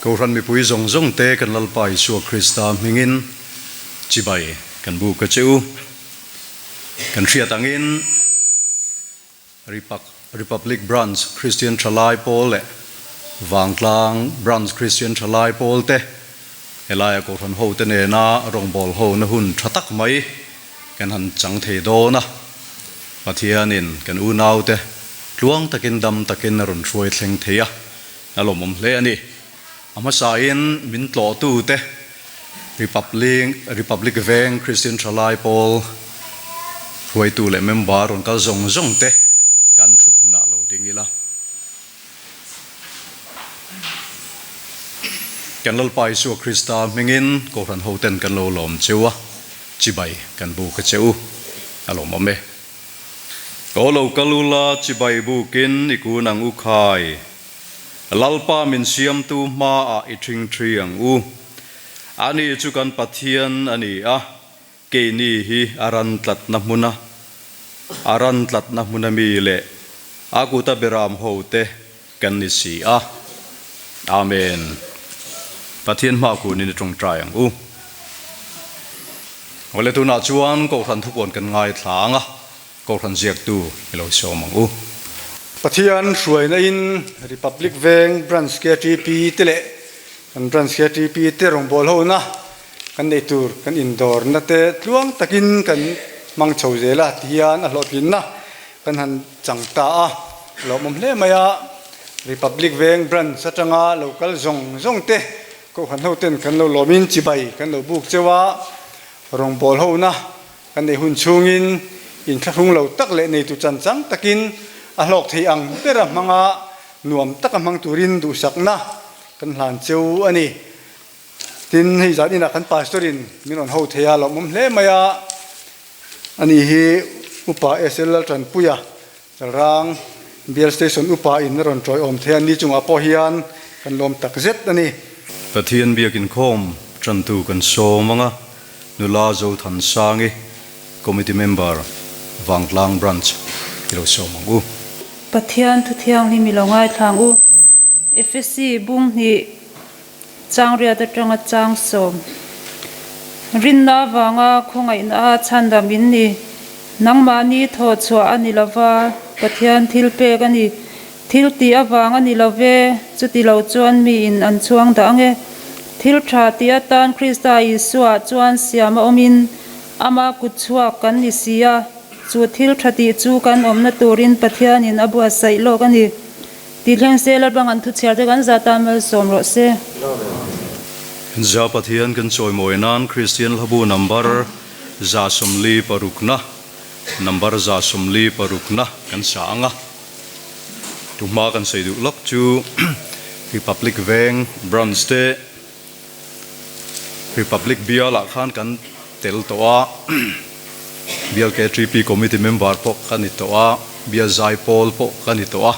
Kohhran mipui zawng zawng te kan Lalpa Isua Krista hmingin chibai kan buk a che u. Kan hriat angin Republic Branch Kristian Thalai Pawl leh Vangtlang Branch Kristian Thalai Pawl te helaia Kohhran hote nena rawngbâwl hona hun tha tak mai kan han chang thei dawn a. Pathianin kan unaute tluang takin dam takin a rawn hruai thleng thei a, a lawmawm hle a ni. A hmasain min tlawhtute Republic Veng Kristian Thalai Pawl hruaitu leh member rawn kal zawng zawng te kan thut hmunah lo ding ila. Kan Lalpa Isua Krista hmingin Kohhran hoten kan lo lawm cheu a, chibai kan buk a che u, a lawmawm e. Aw lo kal ula chibai bukin i kun ang u khai, Lalpa min siamtu hmaah i ṭhingṭhi ang u. Ani chu kan Pathian a ni a, Keini hi a ran tlatna hmuna a ran tlatna hmuna mi leh a kuta beram ho te kan ni si a. Amen. Pathian hma kunin i tawngtai ang u. Awle tunah chuan Kohhran thupuan kan ngaithla ang a, Kohhran ziaktu i lo sawm ang u. Pathian hruaina in Republic Veng Branch KTP te leh kan Branch KTP te rawngbâwl hona kan neih tur kan indawrna te tluang takin kan hmang chho zel a ti hian a hlawhtlinna kan han chang ta a, a lawmawm hle mai a. Republic Veng Branch atanga lo kal zawng zawng te Kohhran hoten kan lo lawmin chibai kan lo buk cheu a, rawngbâwl hona Kan nei hun chhungin inthlahrung lo tak leh neitu chan chang takin a hlawk thei ang bera hmanga nuam taka hmang turin duhsakna kan hlan cheu a ni. Tin, hei zan inah kan Pastor-in min rawn ho thei a, lawmawm hle mai a, ani hi Upa SL Laltanpuia Chalrang Bial Station Upa in a rawn tawiawm thei a, ni chungah pawh hian kan lawm tak zet a ni. Pathian biakinkhawm tantu kan sawm anga Nula Zothansangi, Committee Member, Vangtlang Branch i lo sawm ang u. Pathian thu thianghlim i lo ngaithlang u. Efesi bung hnih chang riat atanga chang sawm. Rinna avanga khawngaihna a chhandam in ni. Nangmahni thawh chhuah a ni lova, Pathian thil pek a ni. Thil tih avang a ni lo ve, chuti lo chuan miin an chhuang dah ang e. Thil tha tih atan Krista Isuaah chuan siam a awmin ama kut chhuak kan ni si a, chu thil tha tih chu kan awmna turin Pathianin a buatsaih lawk a ni. Ti thleng se Lalbang an thuchhiar te kan zah tan malsawm rawh se. Za Pathian kan chawimawi nan Kristian Hlabu number 146na, number 146na kan sa ang a. Tuhma kan sawi duh lawk chu Republic Veng Branch te Republic Bial ah khan kan tel tawh a, Bial KTP Committee member pawh ka ni tawh a, Bial Zaipawl pawh ka ni tawh a,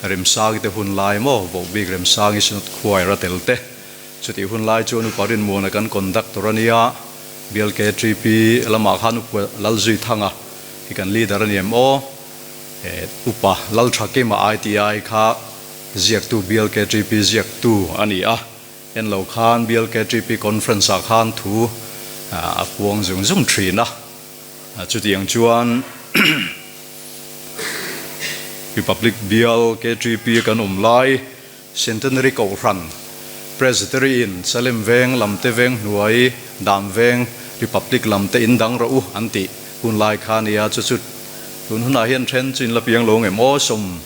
Remsangi te hun lai maw Vohbik Remsangi Synod Choir a tel te chutih hun lai chuan Upa Rinmuana kan conductor a nia, Bial KTP lamah khan Upa Lalzuithanga hi kan leader a ni em aw. Upa Lalthakima ITI kha ziaktu BLKTP ziaktu a ni a, en lo khan BLKTP conference ah khan thu a puang zung zung thin a, chutiang chuan Republic BLKTP kan awm lai Centenary Kohhran Presbytery in Salem Veng lamte veng hnuai Dam Veng Republic lamte in dang rawh u an tih hun lai kha a nia, chu chu tun hunah hian then chu in la piang lo ngem aw sawm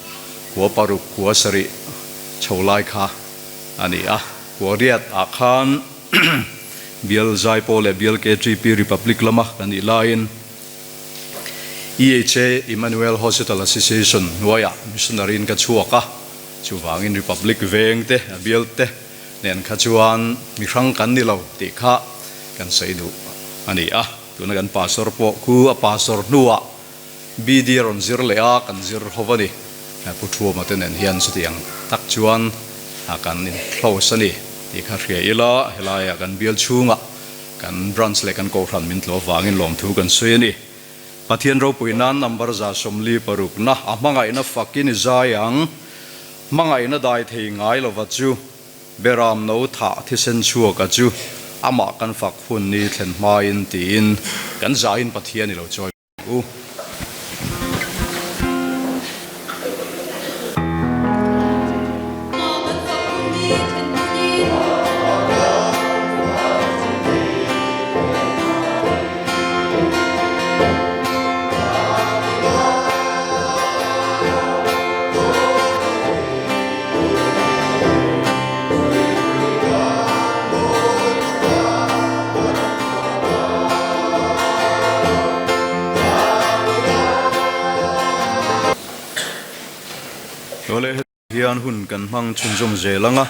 kua paruk kua sarih chho lai kha a ni a, kua riat ah khan Bial Zaipaw leh Bial KTP Republic lama kan nih laiin EHA Emmanuel Hospital Association hnuaiah missionary in ka chhuak a. Chuvangin Republic veng te, a bial te nen kha chuan mi hrang kan ni lo tih kha kan sawi duh a ni a. Tuna kan pastor pawh khu a pastor hnuah BD a rawn zir leh a, kan zir ho a ni. Pu Thuama te nen hian chutiang tak chuan kan in close a ni tih kha hria ila, helaiah kan bial chhungah kan branch leh kan kohhran min tlawh avangin lawmthu kan sawi a ni. Pathian ropui nan number 146 na a hmangaihna fakin i zai ang. Hmangaihna dai thei ngai lova chu. Beram no thah thisen chhuaka chu amah kan fak hun ni thlen hmain tiin kan zahin Pathian i lo chawi ang u. Awle heti hian hun kan hmang chhunzawm zel ang a,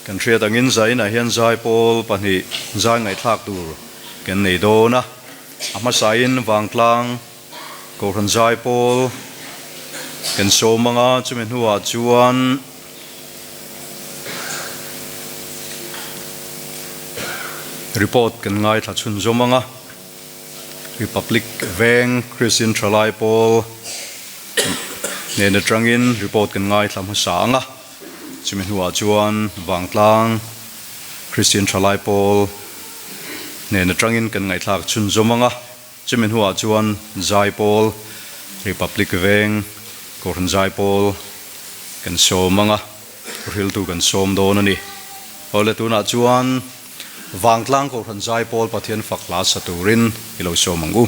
kan hriat angin zainah hian zaipawl pahnih zai ngaihthlak tur kan nei dawn a, a hmasain vangtlang Kohhran zaipawl kan sawm ang a, chumi hnuah chuan report kan ngaithla chhunzawm ang a, Republic Veng Christian Thalai Pawl hnen atangin report kan ngaithla hmasa ang a, chumi hnuah chuan Vangtlang Christian Thalai Pawl hnen atangin kan ngaihthlak chhunzawm ang a. Chumi hnuah chuan Zaipawl, Republic Veng, Kohhran Zaipawl kan sawm ang a, hriltu kan sawm dawn a ni. Awle tunah chuan Vangtlang Kohhran Zaipawl Pathian fak hla sa turin i lo sawm ang u.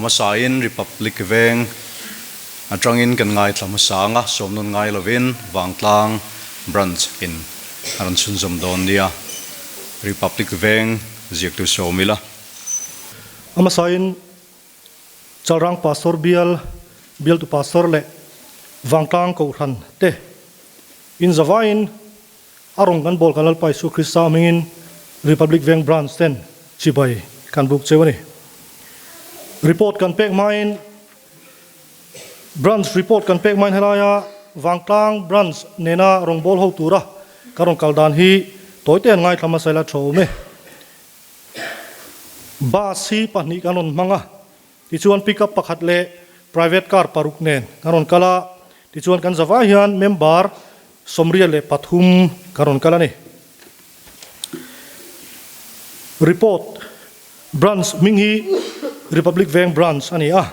hmasain Republic Veng atangin kan ngaithla hmasa ang a, sawm nawn ngai lovin Vangtlang Branch in a rawn chhunzawm dawn nia. Republic Veng ziaktu sawm ila. A hmasain Chalrang Pastor Bial, Bialtu Pastor leh Vangtlang Kohhran te inzavaiin A rawng kan bawl kan Lalpa Isua Krista hmingin Republic Veng Branch ten chibai kan buk cheu a ni. Report kan pek hmain Branch report kan pek hmain helaia Vangtlang Branch nena rawngbâwl ho tura ka rawn kal dan hi tawite an ngaithla hmasa ila tha awm e. Bus hi pahnih kan rawn hmang a, tichuan pickup pakhat leh private car paruk nen kan rawn kal a, tichuan kan zavai hian member 73 kan rawn kal a ni. Report, Branch hming hi Republic Veng Branch a ni a.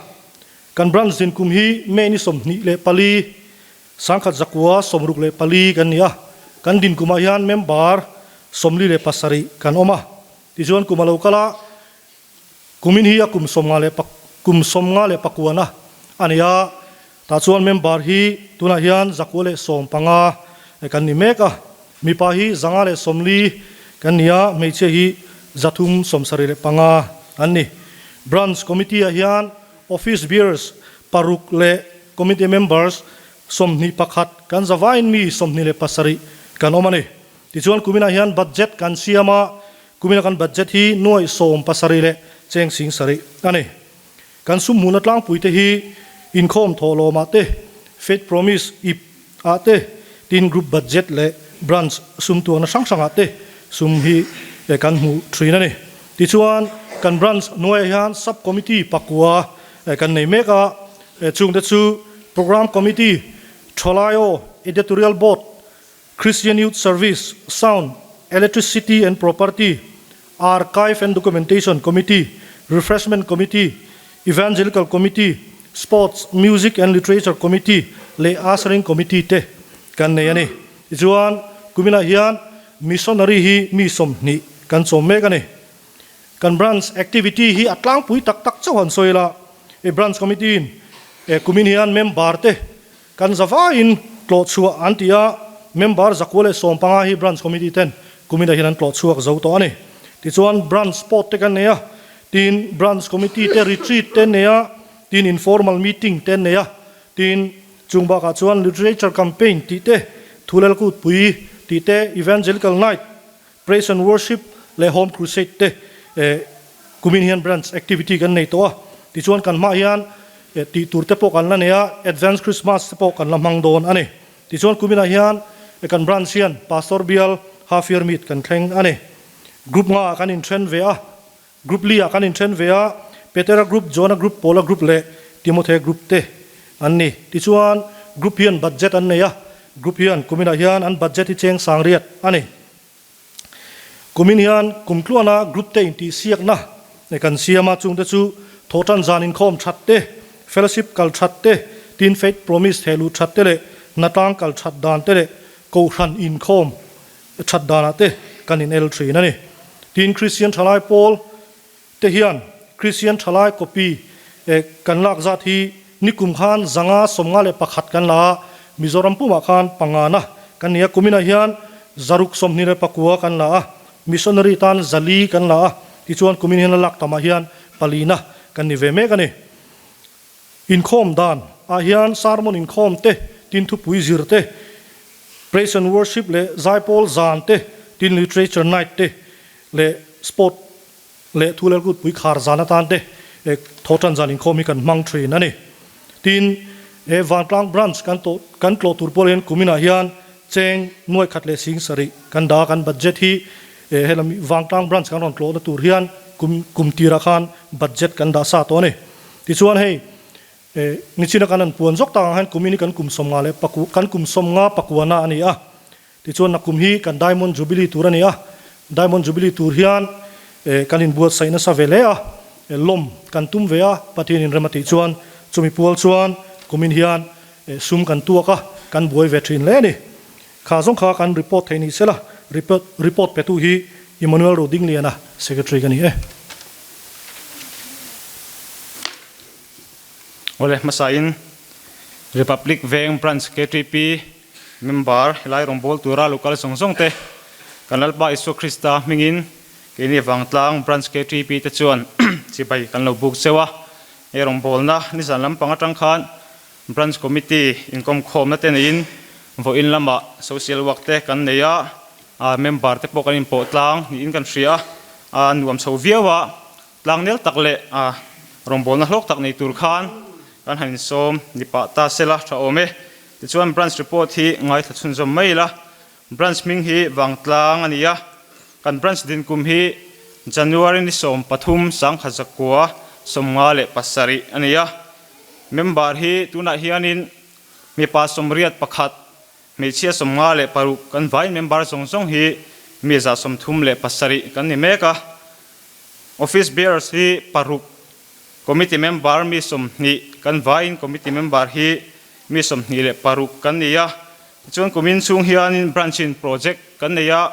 Kan branch din kum hi May ni 24, 1964 kan ni a. Kan din kumah hian member 47 kan awm a. Tichuan kum a lo kal a, Kumin hi a kum sawmnga leh kum sawmnga leh pakuana a ni a, tah chuan member hi tunah hian 115 kan ni mek a, mipa hi 140 kan ni a, hmeichhia hi 375 an ni. Branch Committee ah hian Office Bearers paruk leh Committee Members 21 kan zavaiin mi 27 kan awm a ni. Tichuan kuminah hian budget kan siam a, Kumina kan budget hi nuaih 17 leh cheng 7000 a ni. Kan sum hmuhna tlangpui te hi inkhawm thawhlawmah te, Faith Promise ip ah te, tin group budget leh branch sum tuahna hrang hrangah te sum hi kan hmu thin a ni. Tichuan kan branch hnuaiah hian sub committee pakua kan nei mek a, chungte chu Programme Committee, Thawlaio, Editorial Board, Christian Youth Service, Sound, Electricity and Property, Archive and Documentation Committee, Refreshment Committee, Evangelical Committee, Sports, Music and Literature Committee leh Ushering Committee te kan nei a ni. Tichuan, kuminah hian Missionary hi mi 20 kan chawm mek a ni. Kan Branch activity hi a tlangpui tak tak chauh han sawi la, e Branch Committee in e kumin hian member te Kan zavaiin tlawh chhuah an ti a, member 115 hi Branch Committee ten kuminah hian an tlawh chhuak zo tawh a ni. Tichuan Branch Sport te kan nei a, tin Branch Committee te retreat te an nei a, tin informal meeting te an nei a, tin chung bakah chuan Literature Campaign tih te, Thulelkutpui tih te, Evangelical Night, Praise and Worship leh Home Crusade te kumin hian branch activity kan nei tawh a, tichuan kan hmah hian tih tur te pawh kan la nei a, Advance Christmas te pawh kan la hmang dawn a ni. Tichuan kuminah hian kan branch hian Pastor Bial Half Year Meet kan thleng a ni. Group nga ah kan inthen ve a, Group li ah kan inthen ve a, Petera Group, Jona Group, Paula Group leh Timothe Group te an ni. Tichuan Group hian budget an nei a, Group hian kuminah hian an budget hi cheng 8000 a ni. Kumin hian kum tluana Group te intihsiakna kan siam a, chungte chu thawhtan zan inkhawm that te, fellowship kal that te, tin faith promise thehluh that te leh hnatlang kal that dan te leh kohhran inkhawm that danah te kan in el thin a ni. Tin, Kristian thalai pawl te hian Kristian thalai copy kan lak zat hi nikum khan 551 kan la a, Mizoram pumah khan pangana kan ni a, kuminah hian 629 kan la a, Missionary tan 400 kan la a, tichuan kumin hian a lak tamah hian palina kan ni ve mek a ni. Inkhawm dan ah hian sermon inkhawm te, tin thupui zir te, praise and worship leh zaipawl zan te, tin literature night te leh sport leh thu leh kutpui khar zan atan te thawhtan zan inkhawm hi kan hmang thin a ni. Tin, he Vantlang Branch kan tawh kan tlawh tur pawh hian kuminah hian cheng 17,000 kan dah a, kan budget hi helam Vantlang Branch kan rawn tlawhna tur hian kum kum tirah khan budget kan dah sa tawh a ni. Tichuan hei, nichina kan han puan zawk tak ang hian kumin hi kan kum 50 leh paku, kan kum 50 pakuana a ni a. Tichuan nakum hi kan Diamond Jubilee tur a ni a. Diamond Jubilee tur hian kan inbuatsaih nasa ve hle a, lawm kan tum ve a, Pathian inrem a tih chuan chumi pual chuan kumin hian sum kan tuak a, kan buai ve thin hle a ni. Kha zawng kha kan report thei ni sela, report report petu hi Emmanuel Rodingliana, Secretary ka ni e. Awle hmasain Republic Veng Branch ktp member helai rawngbâwl tura lo kal zawng zawng te kan Lalpa Isua Krista hmingin keini Vangtlang Branch ktp te chuan chibai kan lo buk cheu a. He rawngbâwlna nizan lampang atang khan Branch Committee inkawmkhawmna te neiin vawiin lamah Social Work te kan nei a, member te pawh kan inpawh tlang niin kan hria a, a nuam chho viau a, tlangnel tak leh rawngbawlna hlawk tak nei tur khan kan han insawm ni pah ta sela tha awm e. Tichuan Branch Report hi ngaithla chhunzawm mai ila, Branch hming hi Vangtlang a ni a, kan Branch dinkum hi January ni 13 sangkhat 1957 a ni a. Member hi tunah hianin mipa 81, hmeichhia 56 kan vain member zawng zawng hi mi 137 kan ni mek a. Office bearers hi paruk, committee member mi 20 kan vain committee member hi mi 26 kan ni a. Tichuan kumin chhung hianin branch in project kan nei a,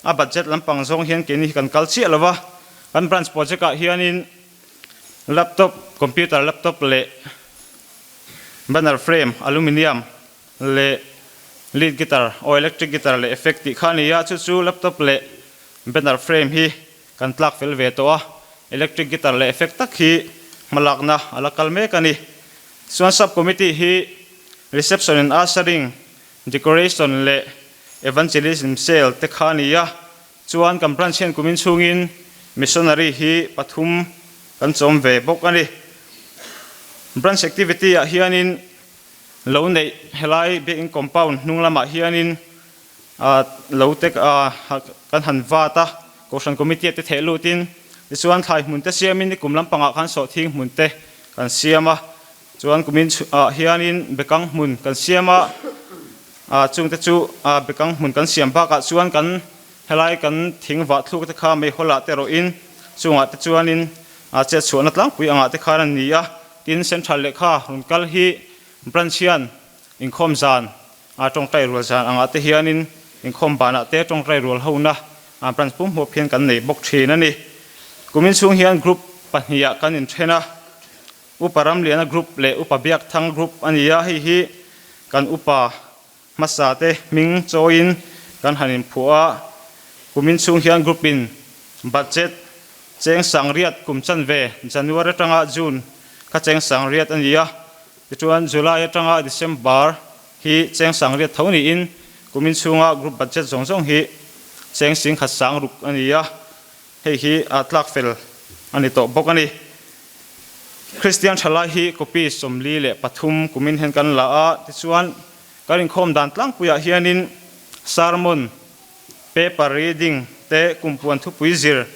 a budget lampang zawng hian keini hi kan kal chiah lo va, kan branch project ah hianin Laptop, computer laptop leh banner frame, aluminium leh lead guitar aw electric guitar leh effect tih kha a ni a, chu chu laptop leh banner frame hi kan tlak fel ve tawh a, electric guitar leh effect tak hi hmalakna a la kal mek a ni. Chuan sub committee hi reception and ushering, decoration leh evangelism cell te kha a ni a, Chuan kan branch hian kumin chhungin missionary hi pathum kan chawm ve bawk a ni. Branch activity ah hianin lo neih helai biakinn compound hnung lamah hianin lo te kan han vat a, Kohhran committee te theh lutin tichuan thlai hmun te siamin nikum lampangah khan sawhthing hmun te kan siam a, chuan kumin ah hianin bekang hmun kan siam a. Chungte chu bekang hmun kan siam bakah chuan kan helai kan thing vah thluk te kha meihawl ah te rawhin chungah te chuanin chet chhuahna tlangpui angah te khan a ni a. Tin, Central lehkha rawn kal hi Branch hian inkhawm zan tawngtai rual zan angah te hianin inkhawm banah te tawngtai rual hona Branch pum huap hian kan nei bawk thin a ni. Kumin chhung hian Group pahnihah kan inthen a. Upa Ramliana Group leh Upa Biakthang Group a ni a, hei hi kan upa hmasa te hming chawiin kan han inphuah a, kumin chhung hian Group in budget cheng sangriat kum chanve January atanga June kha cheng sangriat a ni a, tichuan July atanga December hi cheng sangriat tho niin kumin chhunga Group budget zawng zawng hi cheng singkhat sangruk a ni a. Hei hi a tlak fel a ni tawh bawk a ni. Kristian thalai hi copy 43 kumin hian kan la a, tichuan kan inkhawm dan tlangpuiah hianin sermon, paper reading te, kumpuan thupui zir,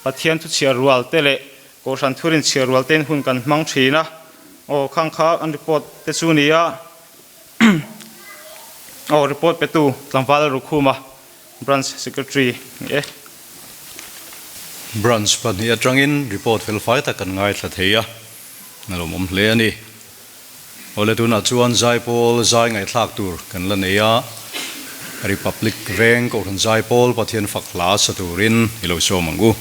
Pathian thu chhiar rual te leh Kohhran thurin chhiar rual tein hun kan hmang thin a. Aw khang kha an report te chu ni a, aw report petu tlangval Rukhuma. Branch Secretary ni e. Branch pahnih atangin report fel fai tak kan ngaithla thei a, a lawmawm hle a ni. Awle tunah chuan Zaipawl zai ngaihthlak tur kan la nei a, Republic Veng Kohhran Zaipawl Pathian fak hla sa turin i lo sawm ang u.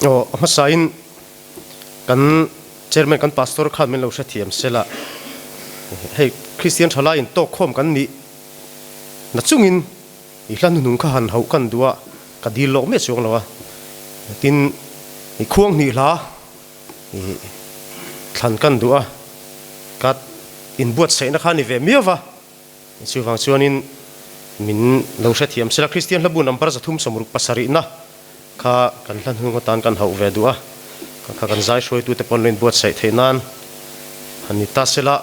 Aw, a hmasain kan Chairman kan Pastor khan min lo hrethiam sela, hei Kristian thalai in tawk khawm kan nih na chungin i hla hnuhnung kha han hauh kan duh a, ka dil lawk miah chuang lo a, tin i khuang hnih hla i thlan kan duh a, ka inbuatsaihna kha a ni ve miau va. Chuvang chuanin min lo hrethiam sela Kristian hlabu number 360 pasarihna kha kan hla hnung atan kan hauh ve duh a, kha kan zai hruaitute pawn lo inbuatsaih theih nan han ni ta sela,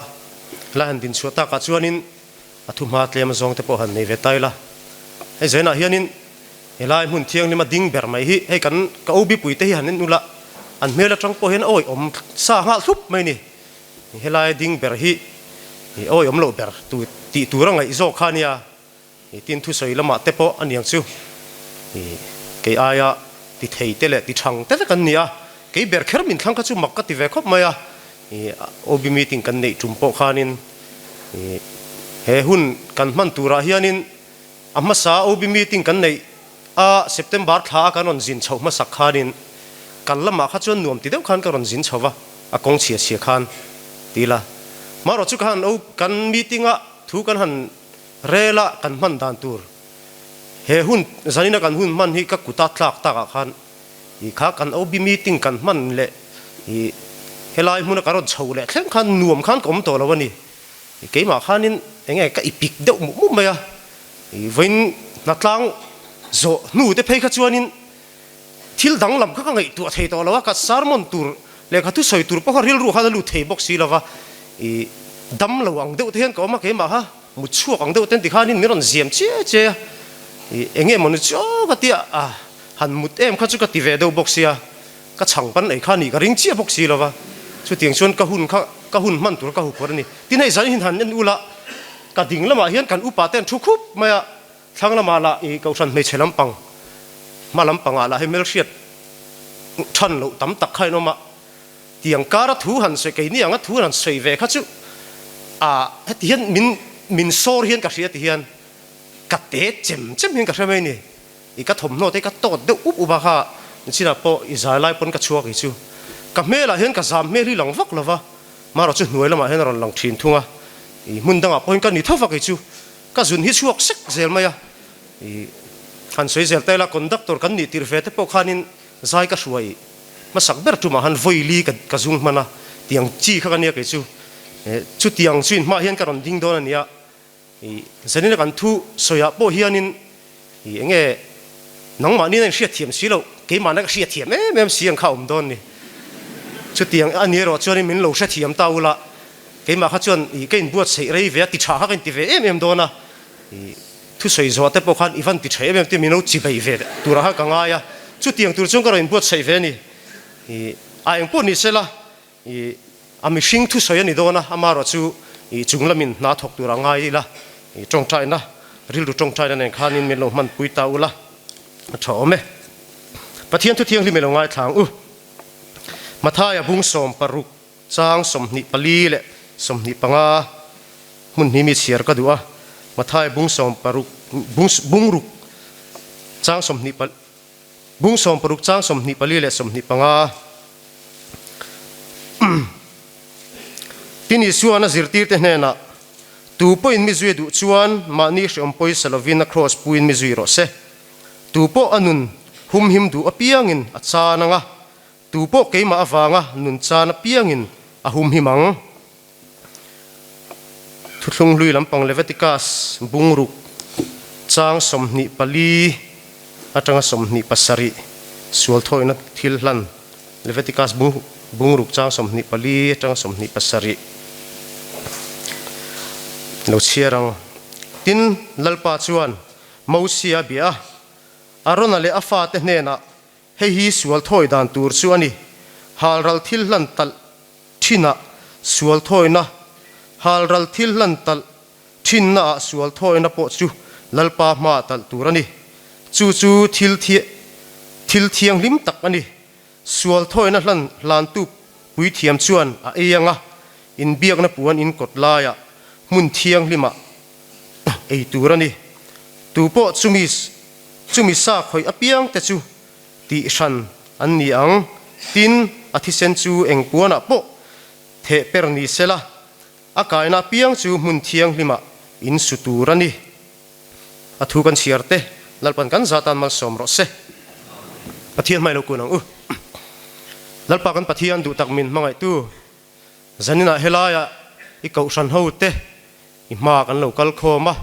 helai han dinchhuah takah chuanin a thuhma tlem zawng te pawh han nei ve ta ila. Hei zainah hianin helai hmun thianghlima ding ber mai hi hei kan ka OB puite hi han en ula an hmel atang pawh hian awi awm sa nghal thlup mai ni. Helai ding ber hi i awi awm loh ber tu tih tur a ngaih zawk kha ania, i tin thusawi lamah te pawh a niang chu i kei aia ti thei te leh ti thang te vek an ni a, kei ber kher min thlang kha chu mak ka ti ve khawp mai a, i OB meeting kan neih tum pawh khanin i he hun kan hman turah hianin a hmasa OB meeting kan neih a September thla a kan rawn zin chhoh hmasak khanin kal lamah kha chuan nuam ti deuh khan ka rawn zin chho va, a kawng chhia chhia khan ti ila. Marawh chu ka han o kan meeting a thu kan han rel a kan hman dan tur he hun zanin a kan hun hman hi ka kuta tlak takah khan i kha kan OB meeting kan hman leh i helai hmuna ka rawn chho leh thleng khan nuam khan ka awm tawh lo a ni. Keimah khanin enge ka ipik deuh mup mup mai a. I vawiin hnatlang zawh hnu te phei kha chuanin thil danglam kha ka ngaihtuah thei tawh lo a, ka sermon tur lehkha thusawi tur pawh kha rilru khan a lut thei bawk si lo va, i dam lo ang deuh te hian ka awm a, keimah kha mut chhuak ang deuh ten tikhanin min rawn ziam che che a, i enge mawni chu ka tia a, han mut em kha chu ka ti ve deuh bawk sia, ka chhang pan ei kha nih ka ring chiah bawk si lo va, chutiang chuan ka hun kha ka hun hman tur ka huphawr a ni. Tin hei zan hin han en ula, ka ding lamah hian kan upa te an thu khup mai a, thlang lamah lah i kohhran hmeichhe lampang hma lampangah lah hei hmelhriat than loh tam tak kha in awm a, tiang kara thu han sawi keini anga thu han sawi ve kha chu a heti hian min min sawr hian ka hria ti hian ka te chem chem hian ka hre mai a ni. I ka thawmhnaw te ka tawt deuh up up a kha chinah pawh i zai lai pawn ka chhuak i chu ka hmelah hian ka zam hmel hi lang vak lo va, marawh chu hnuai lamah hian a rawn lang thin thung a, i hmun dangah pawhin ka ni tho vak i chu ka zun hi chhuak sek zel mai a, i han sawi zel ta ila conductor kan nih tirh ve te pawh khanin zai ka hruai hmasak ber tumah han vawi li ka ka zung hman a, tiang chi kha ka nia kei chu, chutiang chu inhmaah hian ka rawn ding dawn a nia. I zanina kan thu sawiah pawh hianin i enge nangmahni a inhriatthiam si loh, keimahna ka hriatthiam em em si ang kha a awm dawn ni. Chutiang a ni erawh chuanin min lo hrethiam ta ula, keimah kha chuan i ka inbuatsaih rei ve a, ti tha kha ka inti ve em em dawn a, i thusawi zawh te pawh khan i van ti tha em em tih min lo chi bei ve turah khan ka ngai a, chutiang tur chuan ka rawn inbuatsaih ve a ni. I a engpawh ni sela. I a mihring thusawi a ni dawn a, amaherawh chu i chung lamin hna thawk tur a ngai ila, i tawngtaina, rilru tawngtaina nen khanin min lo hmanpui ta ula, a tha awm e. Pathian thu thianghlim i lo ngaithla ang u. Mathaia bung 16 chang 24 leh 25 hmun hnih mi chhiar ka duh a, Mathaia bung 16 bung bung ruk. Chang 20 Bung 60 chang 24 leh 25. Tin Isuan a zirtirte hnenah, Tu pawhin mi zui a duh chuan mahni hreawm pawisa lovin a kraws puiin mi zui rawh se. Tu pawh a nun humhim duh apiangin a chan ang a, tu pawh keimah avanga nun chan apiangin a humhim ang. Thuthlung hlui lampang Leviticus bungruk chang 24 atanga 27 sual thawihna thil hlan Leviticus bungruk chang 24 atanga 27 lo chhiar ang. Tin, Lalpa chuan Mosia bia a, Arona leh a fate hnenah Hei hi sual thawi dan tur chu a ni. Halral thil hlan talh thinah sual thawina, halral thil hlan talh thinnaah sual thawina pawh chu Lalpa hmaah talh tur a ni. Chu chu thil thil thianghlim tak a ni. Sual thawina hlan hlantu puithiam chuan a ei anga inbiakna puan in kawt laiah hmun thianghlimah ei tur a ni. Tu pawh chumi Chumi sa khawih apiang te chu tih hran an ni ang. Tin, a thisen chu eng puanah pawh theh per ni sela, a kaina apiang chu hmun thianghlimah in su tur a ni. A thu kan chhiar te, Lalpan kan zah tan malsawm rawh se. Pathian hmai lo kun ang u. Lalpa kan Pathian duh tak min hmangaihtu, zaninah helaiah i kohhran ho te i hma kan lo kal khawm a.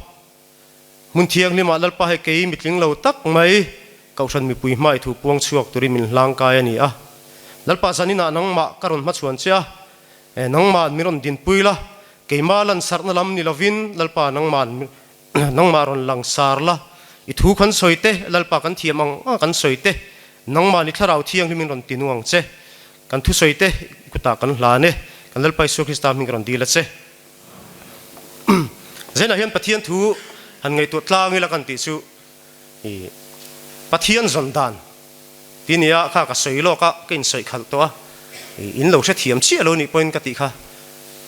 Hmun thianghlimah Lalpa hei kei mitling lo tak mai Kohhran mipui hmai thu puang chhuak turin min hlang kai a ni a. Lalpa zaninah nangmah ka rawn hmachhuan che a, e nangmah min rawn dinpui la, keimah lansarhna lam ni lovin Lalpa nangmah nangmah rawn langsar la, i thu kan sawi te, Lalpa kan thiam ang ang kan sawi te, nangmah ni Thlarau Thianghlim in rawn ti nung ang che. Kan thusawi te i kutah kan hlan e, kan Lalpa Isua Krista hming ka rawn dil a che. Zainah hian Pathian thu han ngaihtuah tlang ila kan tih chu i Pathian zawn dan ti nia kha ka sawi lawk a, ka insawi khalh tawh a, i in lo hrethiam chiah lo nih pawhin ka tih kha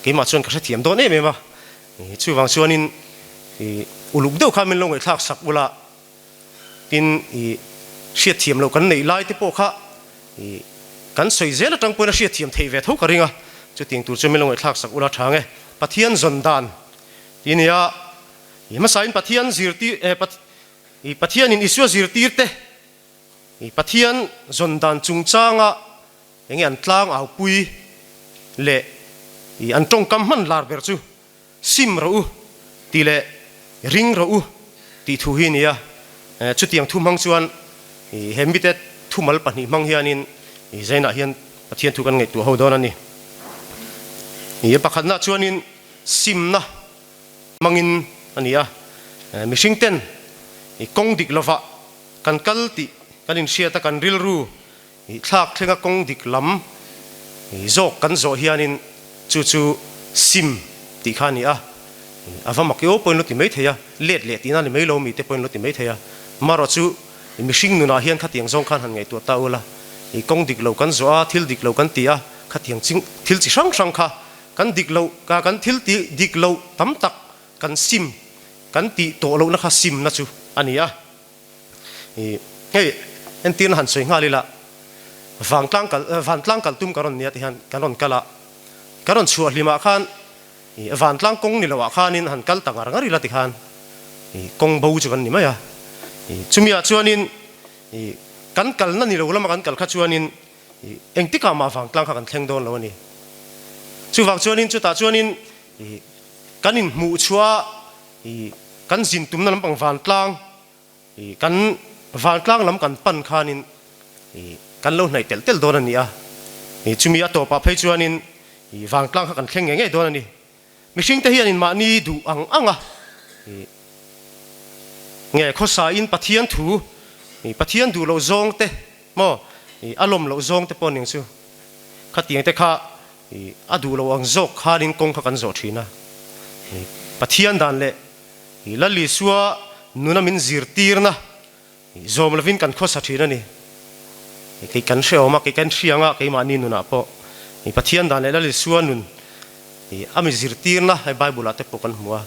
keimah chuan ka hrethiam dawn em em a, i chuvang chuanin i uluk deuh kha min lo ngaihthlak sak ula. Tin, i hriatthiam loh kan neih lai te pawh kha i kan sawi zel atang pawhin a hriatthiam theih ve tho ka ring a, chutiang tur chu min lo ngaihthlak sak ula tha nge. Pathian zawn dan ti nia, i hmasain Pathian zirtir eh i Pathianin Isua zirtir te i Pathian zawn dan chungchanga enge an tlang aupui leh i an tawngkam hman lar ber chu Sim rawh u tih leh ring rawh u tih thu hi a ni a. Chutiang thu hmang chuan he mite thumal pahnih hmang hianin Zainah hian Pathian thu kan ngaihtuah ho dawn a ni. A pakhatna chuanin simna hmangin a ni a. Mihring ten kawng dik lovah kan kal tih kan inhriat a, kan rilru I thlak thlenga kawng dik lam zawk kan zawh hianin chu chu sim tih kha a ni a, a va mak io pawhin lo ti mai thei a, let leh tihna ni mai lo mite pawhin lo ti mai thei a. Marawh chu mihring nunah hian khatiang zawng khan han ngaihtuah ta ula, i kawng dik lo kan zawh a, thil dik lo kan ti a, khatiang ching thil chi hrang hrang kha kan dik lo kan thil tih dik loh tam tak kan sim kan tih tawh lohna kha simna chu a ni a. I hei entirna han sawi nghal ila, vangtlang kal vantlang kal tum ka rawn nia ti hian kan rawn kal a, ka rawn chhuah hlimah khan i vantlang kawng ni loah khanin han kal ta ngar ngar ila ti khan i kawng bo chu kan ni mai a. I chumiah chuanin i kan kalna ni lo lama kan kal kha chuanin i engtikah mah vangtlang kha kan thleng dawn lo a ni. Chuvang chuanin chutah chuanin i kan inhmuh chhuah I kan zin tumna lampang vantlang, i kan vantlang lam kan pan khanin i kan lo hnaih telh telh dawn a ni a. I chumi a tawpah phei chuanin i vantlang kha kan thleng ngei ngei dawn a ni. Mihringte hianin mahni duh ang ang a i nge khawsain Pathian thu, i Pathian duh loh zawng te maw i a lawm loh zawng te pawh ning chu khatiang te kha I a duh lo ang zawk khanin kawng kha kan zawh thin a. I Pathian dan leh i Lal Isua nuna min zirtirna i zawm lovin kan khawsa thin a ni. I kei kan hrehawm a, kei kan hria anga keimahni nunah pawh i Pathian dan leh Lal Isua nun i a mi zirtirna hei Bible ah te pawh kan hmu a.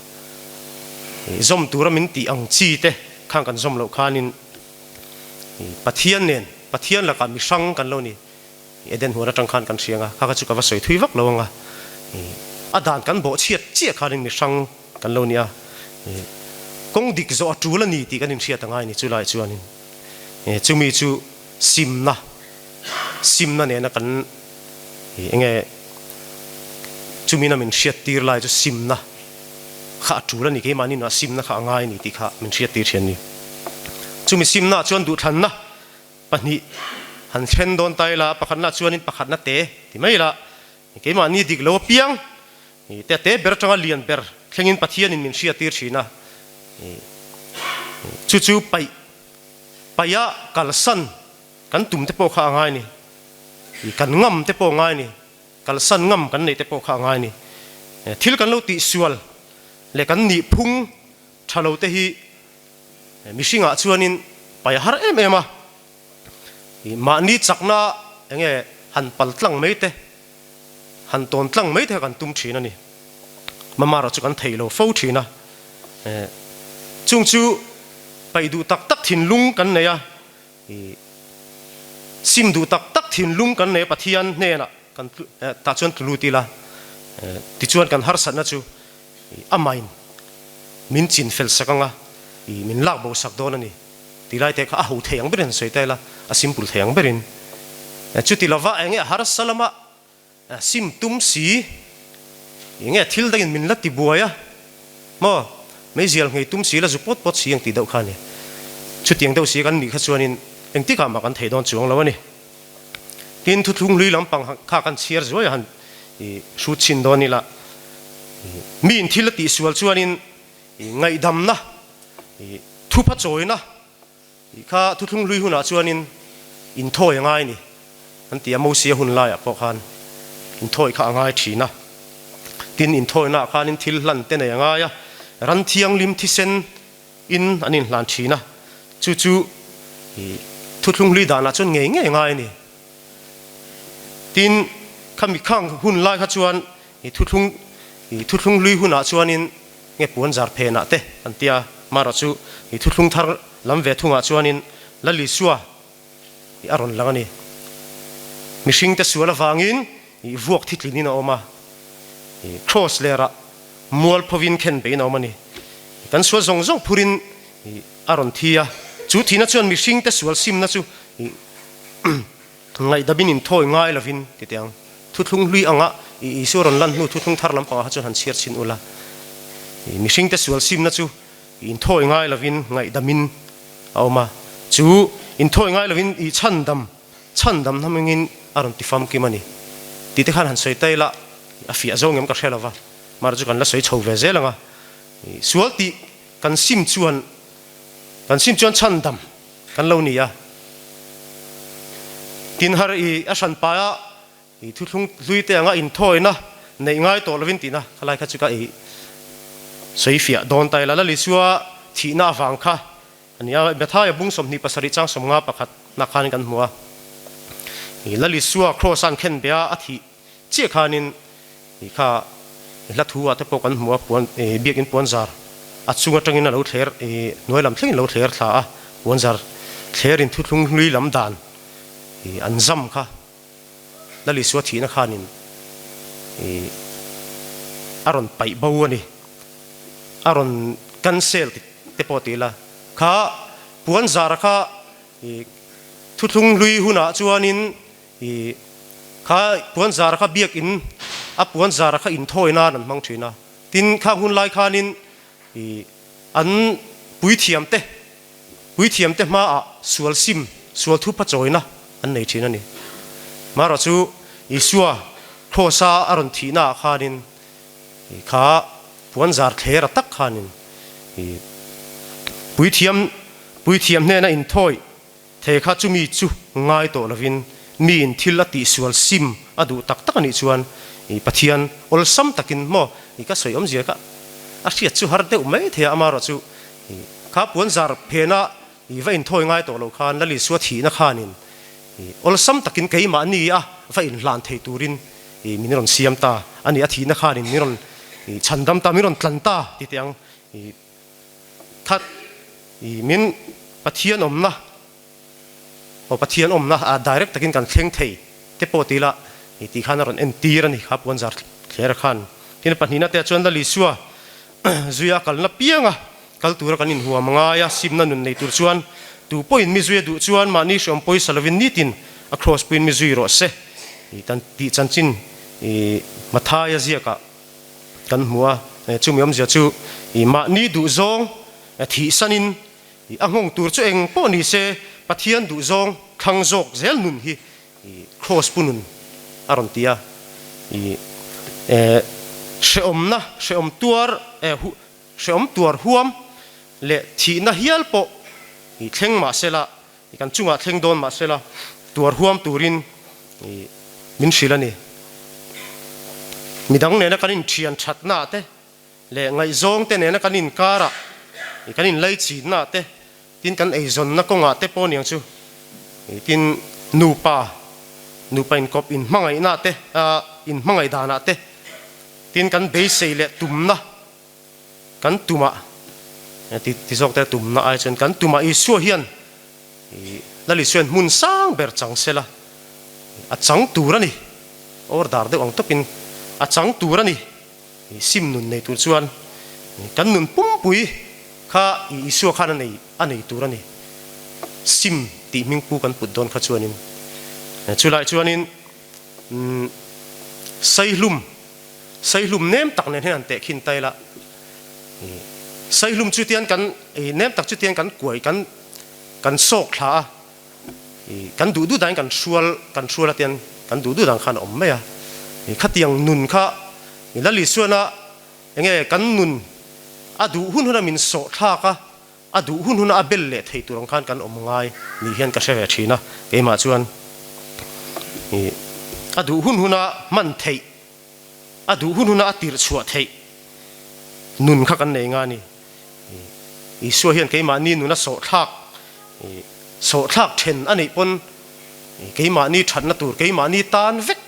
I zawm tura min tih ang chi te khang kan zawm loh khanin. Pathian nen, Pathian lakah mi hrang kan lo ni. Eden huan atang khan kan hriang a, kha kha chu ka va sawi thui vak lo ang a. A dan kan bawh chhiat chiah khanin mi hrang kan lo ni a, kawng dik zawh a tul a ni tih kan inhriat a ngai ni chu laiah chuanin chumi chu simna, simna nena kan enge chumina min hriat tir lai chu simna kha a tul a ni, keimahni nunah simna kha a ngai a ni tih kha min hriat tir thian ni. Chumi simnaah chuan duhthlanna pahnih han thlen dawn ta ila, pakhatna chuanin pakhatna te ti mai ila, keimahni dik lo apiang te te ber atanga lian ber thlengin Pathianin min hriattir thin a, chu chu paih paiha kalsan kan tum te pawh kha a ngai ni, kan ngam te pawh a ngai ni, kalsan ngam kan neih te pawh kha a ngai ni. Thil kan lo tihsual leh kan nihphung tha lo te hi Mihringah chuanin pai a har em em a, mahni chakna enge han pal tlang mai te, han tawn tlang mai te kha kan tum thin a ni. Mamara chu kan thei lo fo thin a, chung chu paih duh tak tak thinlung kan nei a, sim duh tak tak thinlung kan nei a Pathian hnenah kan tah chuan tlu lut ila, tichuan kan harsatna chu Amahin min chin fel sak anga i min lak bo sak dawn a ni tih lai te kha a ho thei ang berin sawi ta ila, a simple thei ang berin. Chuti lova enge a harsa lama sim tum si, enge thil dangin min la ti buai a maw, meizial nghei tum si la zu pawt pawt si ang tih deuh kha a ni. Chutiang deuh si kan nih kha chuanin engtikah mah kan thei dawn chuang lo a ni. Tin, thuthlung hlui lampang kha kan chhiar zuai a han hrut chhin dawn ila, miin thil a tihsual chuanin ngaihdamna, thupha chawina kha thuthlung hlui hunah chuanin inthawi a ngai a ni an ti a, Mosia hun laiah pawh khan inthawi kha a ngai thin a. Tin, inthawinaah khanin thil hlan te nei a ngai a, ran thianghlim thisen in an inhlan thin a, chu chu thuthlung hlui danah chuan ngei ngei ngai a ni. Tin, khami khang hun lai kha chuan thuthlung thuthlung hlui hunah chuanin nge puan zar phenah te an tia, marawh chu thuthlung thar lam ve thungah chuanin Lal Isua a rawn lang a ni. Mihringte sual avangin vuak thitlinin a awm a, Kraws lerah mualphovin khen beiin a awm a ni. Kan sual zawng zawng phurin a rawn thi a, chu thihna chuan mihringte sual simna chu ngaihdabin inthawi ngai lovin ti teh ang. Thuthlung hlui anga Isua rawn lan hnu thuthlung thar lampangah kha chuan han chhiar chhin ula, mihringte sual simna chu inthawi ngai lovin ngaihdamin a awm a, chu inthawi ngai lovin i chhandam chhandam hnamingin a rawn ti famkim a ni tih te khan han sawi ta ila a fiah zawng em ka hre lova, mahra chu kan la sawi chho ve zel ang a, sual tih kan sim chuan kan sim chuan chhandam kan lo ni a, tin har i a hran paia I thuthlung hlui te anga inthawina neih ngai tawh lovin tihna khalai kha chu ka i sawi fiah dawn ta ila. Lal Isua thihna avang kha a ni a, Mathaia bung 27 chang 51 nak khanin kan hmu a. I Lal Isua Kraws an khen be a, a thih chiah khanin i kha hla thu ah te pawh kan hmu a, puan i biakin puanzar a chung atangin a lo thler i hnuai lam thlengin a lo thler thla a, puanzar thlerin thuthlung hlui lam dan i an zam kha. Lal Isua thihna khanin i a rawn paih bo a ni, a rawn cancel te pawh ti ila, kha puan zara kha i thuthlung hlui hunah chuanin i kha puan zara kha biakin a puan zara kha inthawi nan an hmang thin a, tin khang hun lai khanin i an puithiam te Puithiamte hmaah sual sim, sual thupa chawina an nei thin a ni. Marawh chu Isua Kraws-a a rawn thihnaah khanin kha puanzar thlera tak khanin puithiam puithiam hnena inthawi thei kha chumi chu ngai tawh lovin miin thil a tihsual sim a duh tak tak a nih chuan Pathian awlsam takin maw ka sawi awmzia kha a hriat chu har deuh mai thei a, amarawh chu Kha puanzar phena i va inthawi ngai tawh lo khan Lal Isua thihna khanin awlsam takin keimahni a va inhlan thei turin min rawn siam ta a ni. A thihna khanin min rawn chhandam ta, min rawn tlan ta ti teh ang. Kha min Pathian awmna. aw Pathian awmna ah direct takin kan thleng thei te pawh ti ila tih khan a rawn entir a ni kha puanzar thler khan. Tin a pahnihna te ah chuan Lal Isua zuia kalna pianga kal tura kan inhuam ngai a, simna nun nei tur chuan tu pawhin mi zui a duh chuan mahni hreawm pawisa lovin nitin a kraws puiin mi zui rawh se tih tih chanchin Mathaia ziakah kan hmu a, chumi awmzia chu mahni duhzawng thihsanin a nghawng tur chu eng pawh ni se Pathian duhzawng thlang zawk zel nun hi Kraws pu nun a rawn ti a, hrehawmna, hrehawm tuar, hrehawm tuar huam leh thihna hial pawh thleng mah sela, kan chungah thleng dawn mah sela tuar huam turin min hrilh a ni. Midang nena kan inthian thatna te leh ngaihzawng te nena kan inkarah kan inlaichinna te Tin kan eizawnna kawngah te pawh niang chu tin nupa, nupa inkawp inhmangaihna te, inhmangaih danah te, tin kan beisei leh tumna kan tumah ti ti zawk te tumna ai chuan kan tumah Isua hian Lal Isua hian hmun sang ber chang sela a chang tur a ni, order deuh ang tawpin a chang tur a ni. Sim nun nei tur chuan kan nun pumpui kha Isua khan a nei a nei tur a ni. Sim tih hming pu kan put dawn kha chuanin chulai chuanin Saihlum, Saihlum nem tak nen hian han tehkhin ta ila, Saihlum chu tian kan nem tak chu tian kan kuai kan kan sawk thla a, Kan duh duh dahin kan hrual kan hrual a tian kan duh duh dan khan a awm mai a. Khatiang nun kha Lal Isuana enge kan nun a duh hun huna min sawh thlak a, a duh hun huna a bel leh thei tur ang khan kan awm ngai ni hian ka hre ve thin a. Keimah chuan a duh hun huna hman theih, a duh hun huna a tirh chhuah theih nun kha kan nei nga ni. Isua hian keimahni nuna sawhthlak, sawhthlak then a neih pawn keimahni thatna tur, keimahni tan vek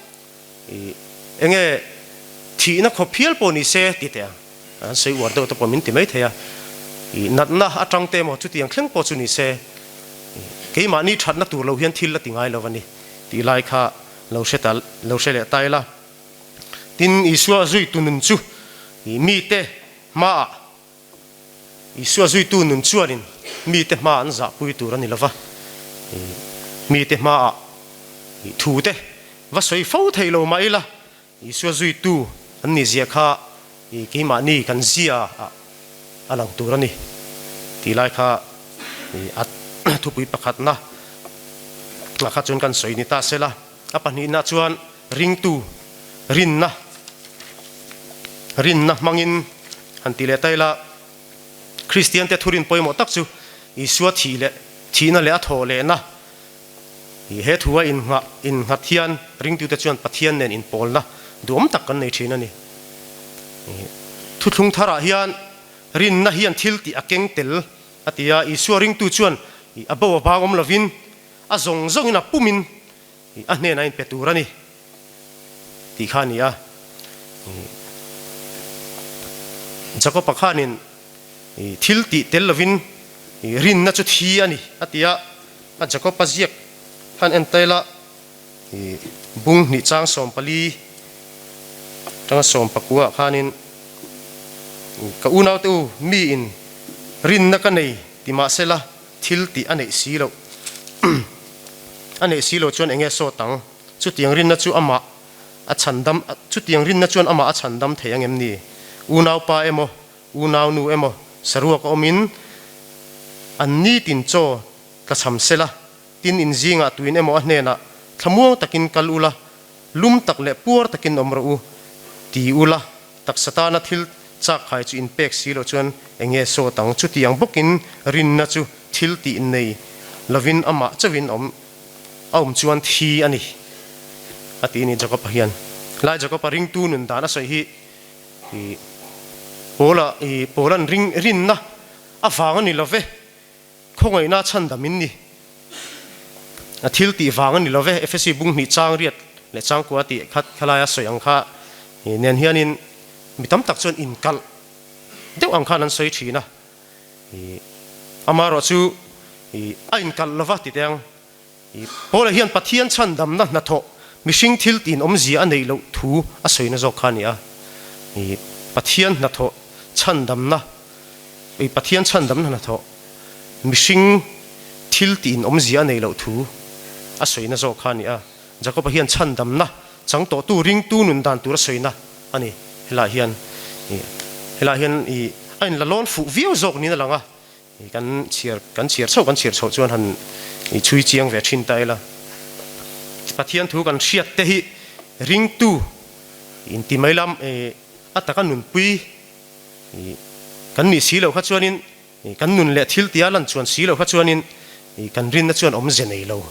enge thihna khawp hial pawh ni se ti teh ang. An sawi uar deuh te pawh min ti mai thei a, natna atang te emaw chutiang thleng pawh chu ni se keimahni thatna tur lo hian thil a ti ngai lo a ni tih lai kha lo hre ta, lo hre leh ta ila. Tin, Isua zuitu nun chu mite Hmaah Isua zuitu nun chuanin mite hma an zahpui tur a ni lova, mite hmaah thute va sawi fo thei lo mah ila, Isua zuitu an nih zia kha keimahni kan zia ah a lang tur a ni tih lai kha a thupui pakhatna ah kha chuan kan sawi ni ta sela. A pahnihna chuan ringtu rinna rinna hmangin han ti leh ta ila, Kristiante thurin pawimawh tak chu Isua thih leh thihna leh a thawh lehna he thua innghah innghat hian ringtute chuan Pathian nen inpawlna duhawm tak kan nei thin a ni. Thuthlung tharah hian rinna hian thil tih a keng tel a ti a, Isua ringtu chuan a bo a bang awm lovin A zawng zawngin a pumin a hnenah a inpe tur a ni tih kha a ni a. Jakob-a khanin thil tih tel lovin rinna chu thi a ni a ti a, a Jakob-a ziak khan en ta ila bung hnih chang 14 tanga 19 ah khanin ka unaute u miin rinna ka nei ti mahsela Thil tih a neih si loh a neih si loh chuan enge sawt ang? Chutiang rinna chu amah a chhandam chutiang rinna chuan amah a chhandam thei ang em ni? Unaupa emaw, unaunu emaw saruak a awmin an nitin chaw tlachham sela, tin inzingah tuin emaw a hnenah thlamuang takin kal ula, lum tak leh puar takin awm rawh u, ti ula, Taksa tana thil chak khai chu inpek si loh chuan eng nge sawt ang? Chutiang bawkin rinna chu thil tih nei lovin amah chauhin awm a awm chuan thi a ni, a ti a ni Jakob-a hian. Lai Jakob-a ringtu nun dan a sawi hi i Paula i Paula'n ring rinna avang a ni lo ve. Khawngaihna chhandam in ni. A thil tih vang a ni lo ve. Efesi bung hnih chang riat leh changkua tih khat khalaia sawi ang kha nen hianin mi tam tak chuan inkalh deuh ang khan an sawi thin a. Amaherawhchu a inkalh lova ti teh ang. Paula hian Pathian chhandamna hnathawh mihring thil tin awmzia a neih loh thu a sawina zawk kha a ni a. Pathian hnathawh chhandamna, Pathian chhandamna hnathawh mihring thil tin awmzia a neih loh thu a sawina zawk kha a ni a. Jakoba hian chhandamna chang tawhtu ringtu nun dan tur a sawina a ni. Helaiah hian, helaiah hian a inla lawn fuh viau zawk niin a lang a. Kan chhiar kan chhiar chhoh kan chhiar chhoh chuan han i chhui chiang ve thin ta ila. Pathian thu kan hriat te hi ringtu inti mai lam a taka nunpui kan nih si loh kha chuanin kan nun leh thil tia lan chuan si loh kha chuanin kan rinna chuan awmze nei lo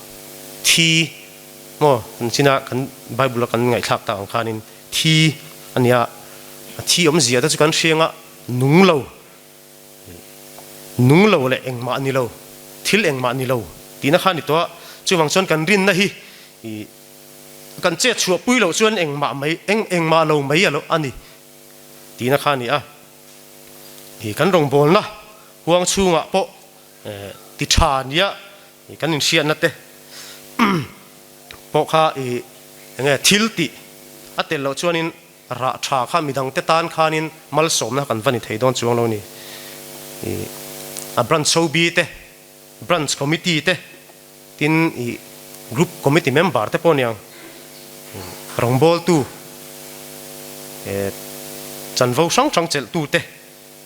thi maw kan china kan Bible a kan ngaihthlak tak ang khanin thi a nia a thi awmzia te chu kan hrianga nung lo Nung lo leh engmah ni lo, thil engmah ni lo tihna kha a ni tawh a, chuvang chuan kan rinna hi kan chet chhuah pui loh chuan engmah mai, eng engmah lo mai a lo a ni tihna kha a ni a. Kan rawngbawlna huang chhungah pawh ti tha nia kan inhriatna te pawh kha enge thil tih a tel loh chuanin Rah tha kha midangte tan khanin malsawmna kan va ni thei dawn chuang lo ni. I a branch OB te, branch committee te, tin i group committee member te pawh niang rawngbawltu eh chanvo hrang hrang chelhtu te,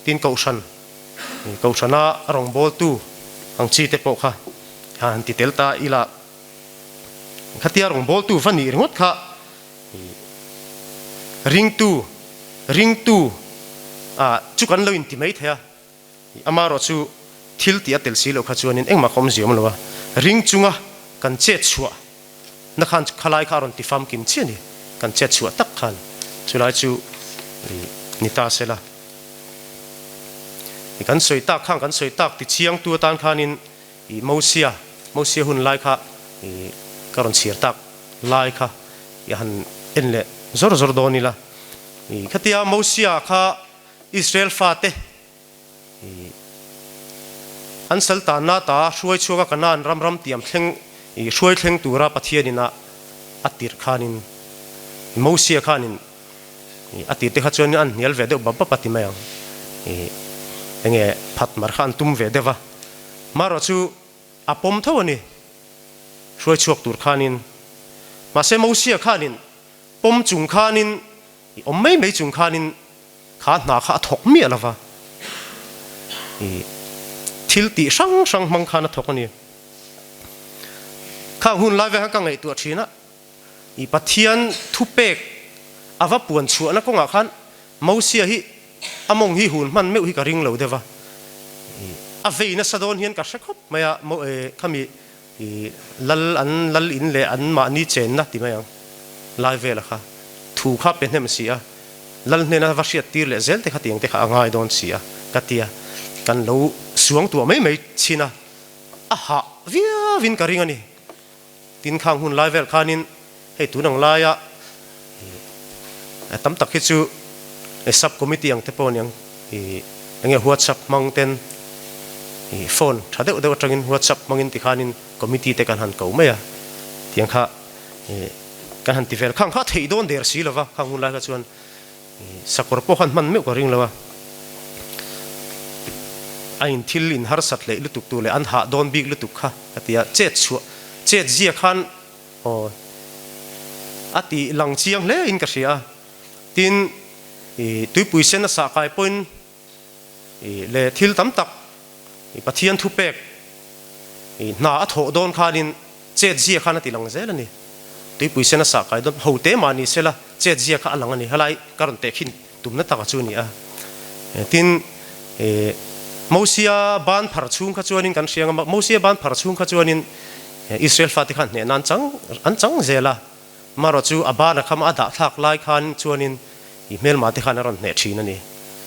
tin kohhran kohhrana rawngbawltu ang chi te pawh kha han ti tel ta ila khatia rawngbawltu va nih ringawt kha Ringtu, ringtu ah chu kan lo inti mai thei a, amaherawh chu thil tih a tel si loh kha chuanin engmah ka awm ziam lo a, ring chunga kan chet chhuah na khan khalai kha a rawn ti famkim chiah a ni, kan chet chhuah tak khan chulai chu ni ta se la. Kan sawi tak khan kan sawi tak ti chiangtu atan khanin I Mosia, Mosia hun lai kha i ka rawn chhiar tak lai kha i han en leh zawr zawr dawn ila. I khatia Mosia kha Israel fate i an sal tanna ta hruai chhuaka Kanaan ram ram tiam thleng i hruai thleng tura Pathianin a a tirh khanin i Mosia khanin i a tirh te kha chuan an hnial ve deuh bap bap a ti mai ang. I enge phat mar kha an tum ve deuh va. Marawh chu a pawm tho a ni, hruai chhuak tur khanin. Mahse Mosia khanin pawm chung khanin, i awm mai mai chung khanin kha hna kha a thawk miah lo va, i thil tih hrang hrang hmang khan a thawk a ni. Khang hun lai vek khan ka ngaihtuah thin a, i Pathian thupek a va puan chhuahna kawngah khan Mosia hi a mawng hi hun hman meuh hi ka ring lo deuh a, a vei nasa dawn hian ka hre khawp mai a, khami lal an lal in leh an mahni chenna ti mai ang lai vela kha thu kha pe hnem si a, lal hnena va hriat tir leh zel te kha tiang te kha a ngai dawn si a ka ti a, kan lo suang tuah mai mai chin a, a hah viauin ka ring a ni. Tin khang hun lai vel khanin hei tun ang laia tam tak hi chu sub committee ang te pawh aniang enge whatsapp hmang ten phone tha deuh deuh atangin whatsapp hmangin tikhanin committee te kan han ko mai a tiang kha kan han ti vel khang kha theih dawn der si lova khang hun lai kha chuan Sakawr pawh khan hman meuh ka ring lo a, a in thil in harsat hleih lutuk tur leh an hah dawn bik lutuk kha ka ti a, chet chhuah chet zia khan aw a ti lang chiang hle in ka hria a, tin i tuipui sen a sah kai pawhin i leh thil tam tak i Pathian thupek i hna a thawh dawn khanin Chet zia khan a ti lang zel a ni. Tuipui sen a sah kai dawn ho te mah ni sela chet zia kha a lang a ni. Helai ka rawn tehkhin tumna taka chu a ni a. Tin, Mosia ban phar chhung kha chuanin kan hria ang a, Mosia ban phar chhung kha chuanin Israel fate khan hnehna an chang an chang zel a. Marawh chu a ban a kham a dah thlak lai khan chuanin i hmelma te khan a rawn hneh thin a ni.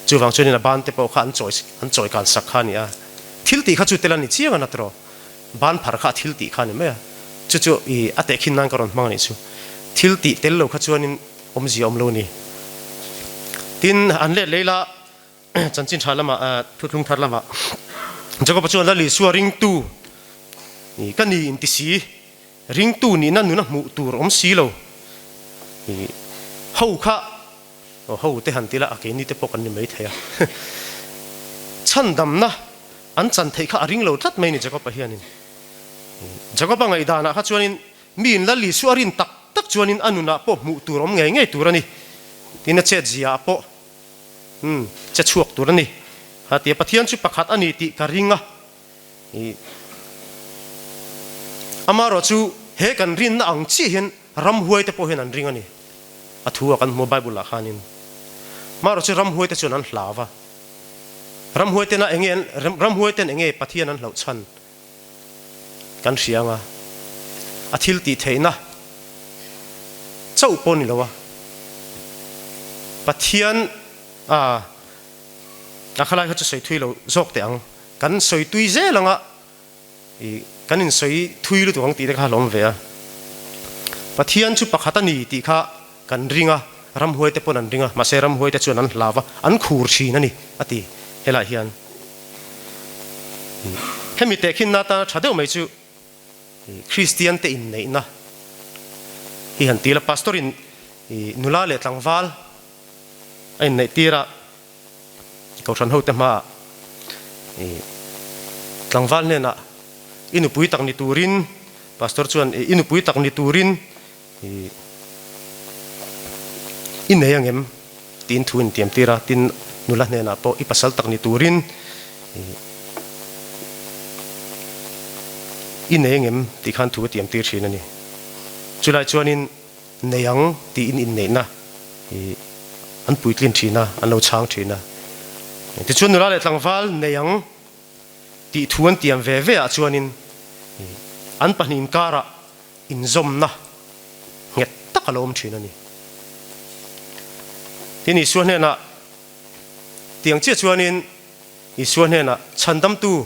Chuvang chuanin a ban te pawh kha an chawi an chawi kan sak kha a ni a. Thil tih kha chu tel a ni chiang a na tawh. Ban phar kha a thil tih kha a ni mai a, chu chu i a tehkhin nan ka rawn hmang a nih chu. Thil tih tel lo kha chuanin awmzia awm lo a ni. Tin, an let leh ila chanchin tha lamah, thuthlung thar lamah Jakob-a chuan Lal Isua ringtu ka ni inti si. Ringtu nihna nuna hmuh tur awm si lo. I ho kha, aw ho te han ti la, a keini te pawh kan ni mai thei a. Chhandamna an chan theih kha a ring lo tlat mai ni Jakob-a hianin. Jakob-a ngaihdanah kha chuanin mi in Lal Isua a rin tak tak chuanin a nunah pawh hmuh tur awm ngei ngei tur a ni. Tin a chet ziaah pawh umm che chhuak tur a ni. Ha tia Pathian chu pakhat a ni tih ka ring a. I Amaherawh chu he kan rinna ang chiah hian ramhuai te pawh hian an ring a ni. A thu a kan hmu a Bible ah khanin. Amaherawh chu ramhuai te chuan an hlau va. Ramhuai tena enge an ramhuai ten enge Pathian an hlauh chhan kan hria anga a thil tih theihna chauh pawh ni lo a Pathian a a khalai kha chu sawi thui lo zawk teh ang. Kan sawi tui zel anga i kan in sawi thui lutuk ang tih te kha hlawm ve a. Pathian chu pakhat a ni tih kha kan ring a, ramhuai te pawn an ring a, mahse ramhuai te chuan an hlau a, an khur thin a ni a ti helaiah hian. Hemi tehkhinna atana tha deuh mai chu Kristian te inneihna hi han ti la, Pastor in nula leh tlangval a inneih tir a, Kohhran hote hmaah i tlangval hnenah i nupui tak ni turin Pastor chuan i nupui tak ni turin i i nei angem tiin thu in tiam tir a, tin nula hnenah pawh i pasal tak ni turin i i nei angem tih khan thu a tiam tir thin a ni. Chulai chuanin Nei ang tiin inneihna i an puitlin thin a, an lo chhang thin a. Tichuan nula leh tlangval nei ang tih thu an tiam ve ve ah chuanin an pahnih inkarah inzawmna nghet tak a lo awm thin a ni. Tin Isua hnenah tiang chiah chuanin Isua hnenah chhandamtu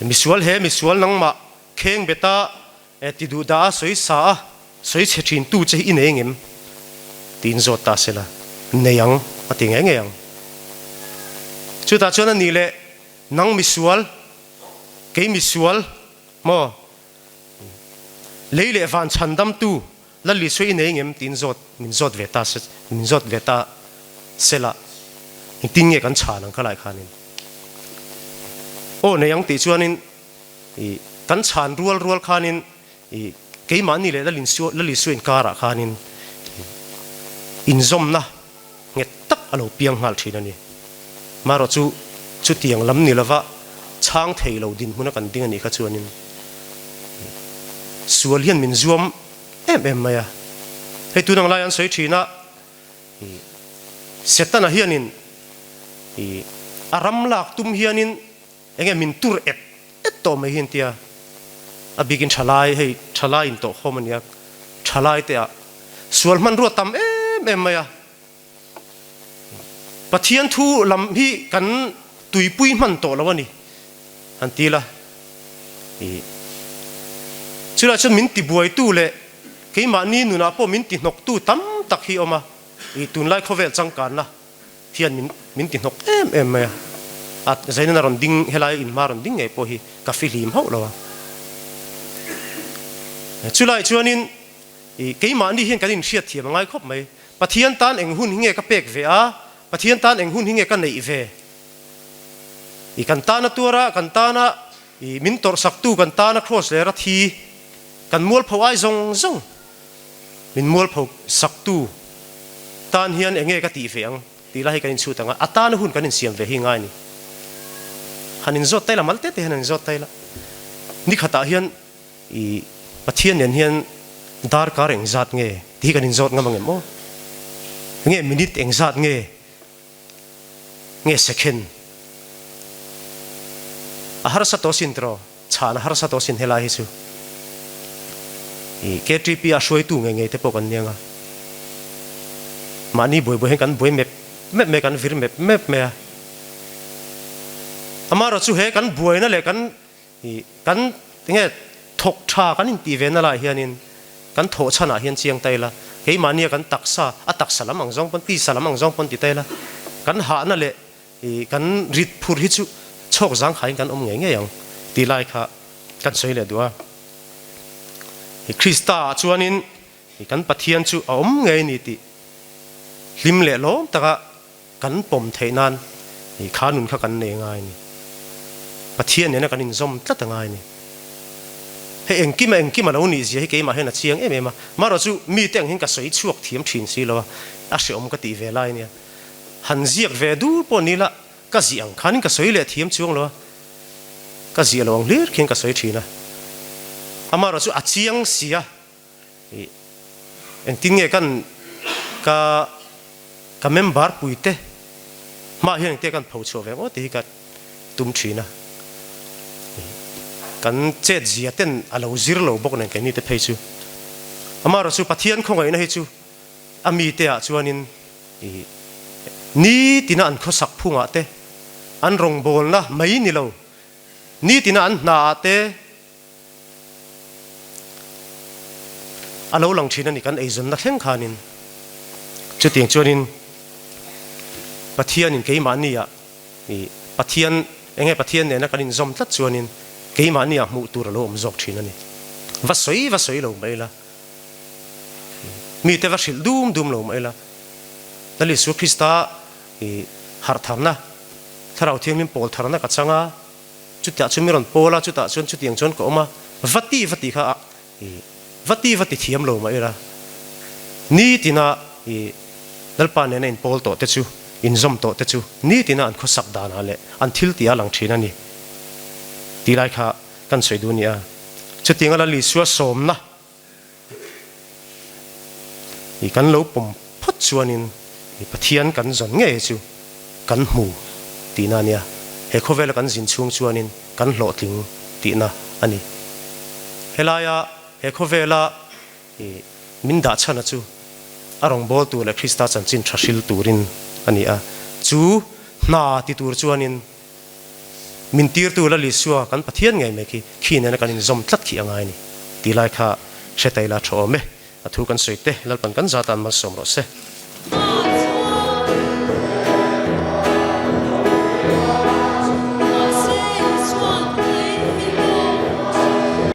misual he misual nangmah kheng beta E ti duh dah a sawi sa a, sawi chhe thin tu che hi i nei ngem? Tiin zawt ta sela, nei ang a ti ngei ngei ang. Chutah chuan a nih leh nang misual, kei misual maw? Lei leh van chhandam tu Lal Isua i nei ngem? Tiin zawt min zawt ve ta se, min zawt ve ta sela, engtin nge kan chhan ang khalai khanin? Aw nei ang tih chuanin I kan chhan rual rual khanin i keimahni leh Lal Isua inkarah khanin inzawmna nghet tak a lo piang nghal thin a ni. Marawh chu chutiang lam ni lova chhang thei lo dinhmuna kan ding a nih kha chuanin sual hian min zuam em em mai a. Hei tun ang lai an sawi thin a, i Setana hianin i a ram lak tum hianin Enge min tur et et tawh mai hi an tia, a bikin thalai hei thalai in tawh khawm a nia, thalai te ah sual hmanrua tam em em mai a, Pathian thu lam hi kan tuipui hman tawh lo a ni an ti la, ih chulai chuan min tibuaitu leh keimahni nunah pawh min tihnawktu tam tak hi a awm a, ih tunlai khawvel changkanna. Hian min min ti hnawk em em mai a, a Zainana rawn ding helai in hma rawn ding ngei pawh hi ka fihlim hauh lo a. Chulai chuanin i keimahni hian kan inhriat thiam a ngai khawp mai. Pathian tan eng hun hi nge ka pek ve a, Pathian tan eng hun hi nge ka neih ve? I kan tana tuara, kan tana i min tawrhsaktu, kan tana kraws lera thi, kan mualpho ai zawng zawng Min mualpho saktu tan hian enge ka tih ve ang tih lai hi kan inchhut ang a, a tana hun kan insiam ve hi ngai a ni. Han inzawt taila mal te te hian han inzawt taila. Ni khatah hian i Pathian nen hian darkar engzat nge tih hi kan inzawt ngam ang em aw? Enge minute engzat nge? Nge second? A harsa tawh sin tiraw? Chhan a harsa tawh sin helai hi chu i KTP a hruaitu ngei ngei te pawh kan niang a, mahni buai buai hian kan buai mep mep mai, kan vir mep mep mai a. Amaherawh chu he kan buaina leh kan i kan tinge thawk tha kan intih ve na lai hianin kan thawh chhanah hian chiang ta ila, keimahnia kan taksa, a taksa lam ang zawng pawn, tisa lam ang zawng pawn ti ta ila, kan hahna leh I kan rit phur hi chu chhawk zangkhaiin kan awm ngei ngei ang tih lai kha kan sawi leh duh a. Krista ah chuanin kan Pathian chu a awm ngei ni tih hlim leh lawm taka kan pawm theih nan kha nun kha kan nei ngai a ni. Pathian nena kan inzawm tlat a ngai a ni. Hei engkim a engkim a lo nih zia hi keimah hian a chiang em em a, marawh chu mite ang hian ka sawi chhuak thiam thin si lo a, a hrehawm ka tih ve lai a nia. Han ziak ve dur pawh ni la, ka ziah ang khanin ka sawi leh thiam chuang lo a, ka ziah lo ang hlir khian ka sawi thin a. Amarawh chu a chiang si a. Ih, engtin nge kan ka ka member puite hmaah hian engtia kan pho chhuah ve ngawt tih hi ka tum thin a. Ih, kan chet zia ten a lo zir lo bawk nen keini te phei chu. Amaherawh chu Pathian khawngaihna hi chu a mite ah chuanin ih, nitina an khawsak phungah te, an rawngbawlna mai ni lo, nitina an hna ah te, A lo lang thin a ni kan eizawnna thleng khanin chutiang chuanin Pathianin keimahnia ih Pathian enge Pathian nena kan inzawm tlat chuanin keimahnia hmuh tur a lo awm zawk thin a ni. Va sawi va sawi lo mai ila, mite va hrilh dum dum lo mai ila, Lal Isua Krista ih harhtharna, Thlarau Thianghlim pawl tharna ka chang a, Chutah chuan mi rawn pawl a, chutah chuan chutiang chuan ka awm a, va ti va ti kha a i va ti va ti thiam lo mah ila, nitina i Lalpa nena inpawl tawh te chu, inzawm tawh te chu nitina an khawsak danah leh an thil tih a lang thin a ni tih lai kha kan sawi duh a ni a. Chutianga Lal Isua sawmna I kan lo pawm phawt chuanin i Pathian kan zawn ngei chu kan hmu tihna a nia. He khawvela kan zin chhung chuanin kan hlawhtling tihna a ni. Helaia he khawvela i min dah chhana chu a rawngbâwl tur leh Krista chanchin tha hril turin a ni a. Chu hna ti tur chuanin Min tirtu Lal Isua kan Pathian ngei mai khi khi nena kan inzawm tlat khi a ngai a ni tih lai kha hre ta ila tha awm e. A thu kan sawi te Lalpan kan zat a an malsawm rawh se.